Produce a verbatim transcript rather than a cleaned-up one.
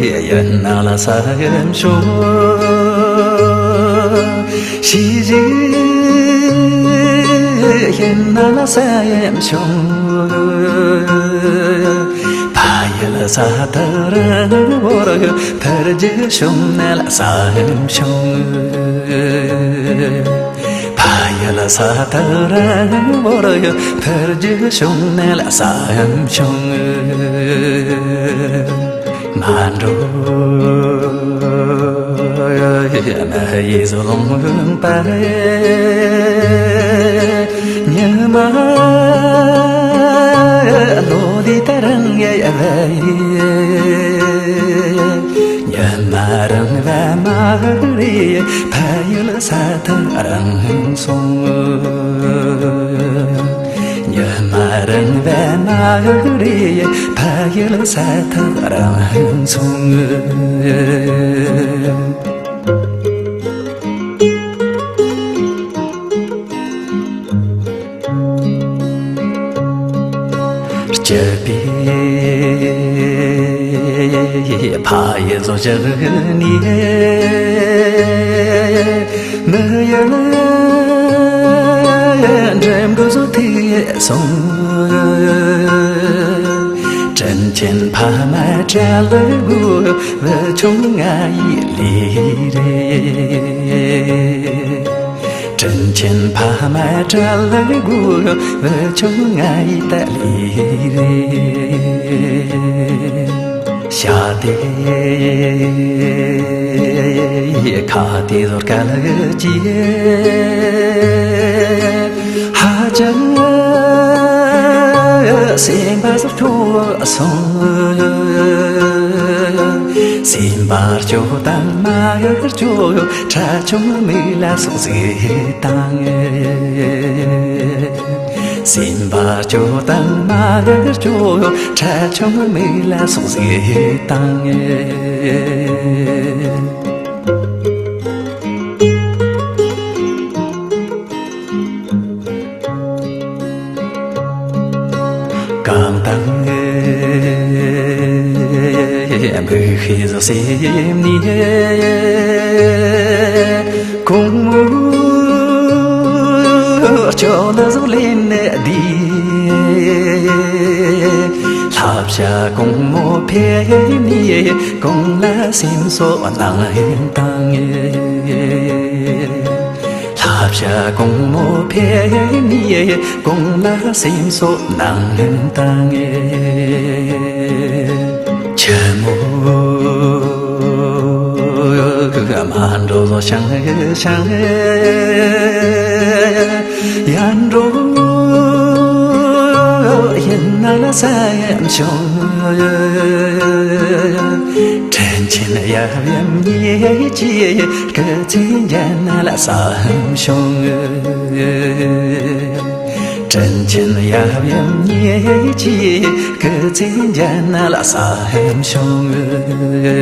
ཡིན་ན་ལ་ས་ཡམ་བྱུང་། ཤི་ཞིག་ཡིན་ན་ལ་ས་ཡམ་བྱུང་། ཕ་ཡུལ་ས་ཐག་རིང་བོར་ཡོད། ཕར་རྒྱུག་བྱུང་ན་ལ་ས་ཡམ་བྱུང་། ཕ་ཡུལ་ས་ཐག་རིང་བོར་ཡོད། ཕར་རྒྱུག་བྱུང་ན་ལ་ས་ཡམ་བྱུང་། མ་འགྲོ་ན་ཡིད་བཟོ་ལོང་པ་ཉི་མ་ལོ་ལི་ད་རང་ཡ་བའི། ཉི་མ་རང་བ་མ་རེད། ཕ་ཡུལ་ས་ཐག་རིང་སོང་། ཉི་མ་རང་བ་མ་རེད། ཕ་ཡུལ་ས་ཐག་རིང་སོང་། སྐྱིད་པའི་ཕ་ཡུལ་བཟོ་བཞག་ནས། མི་ཡུལ་འགྲིམ་དགོས་བཟོ་ཐུག་སོང་། དྲིན་ཆེན་ཕ་མ་བྲལ་དགོས། བུ་ཆུང་ང་ཡི་ལས་རེད། དྲིན་ཆེན་ཕ་མ་བྲལ་དགོས། བུ་ཆུང་ང་ཡི་ད་ལས་རེད། ཤ་དེ་ཁ་དེ་ཟོར་ག་ལ་ཅི། ཧ་ཅང་སེམས་པ་ཟུར་ཐུ་སོང་། སེམས་པ་སྐྱོ་དང་མ་ཡར་སྐྱོ། ཁྲ་ཆུང་མིག་ལ་སོགས་ཟིག་དང་། སེམས་པ་སྐྱོ་དང་མ་ཡར་སྐྱོ། ཁྲ་ཆུང་མིག་ལ་སོགས་ཟིག་དང་། གང་དང་མི་ཤེས་བཟོ་སེམས་ནི། གོང་མོ་ཅོ་ན་བཟོ་ལེན་ནས་འདི། ལྷ་བྱ་གོང་མོ་ཕེབས་ནས་གོང་ལ་སེམས་གསོ་གནང་དང་། ལྷ་བྱ་གོང་མོ་ཕེབས་ནས་གོང་ལ་སེམས་གསོ་གནང་དང་། ཆི་མོ་མ་འགྲོ་བཟོ་ཤང་ཤང་། ཡར་འགྲོ་ཡིན་ན་ལ་ས་ཡམ་བྱུང་། དྲིན་ཆེན་ཡབ་ཡུམ་ཉིད་ཀྱི་སྐུ་ཚེ་འཇལ་ན་ལ་ས་ཡམ་བྱུང་། དྲིན་ཆེན་ཡབ་ཡུམ་ཉིད་ཀྱི་སྐུ་ཚེ་འཇལ་ན་ལ་ས་ཡམ་བྱུང་།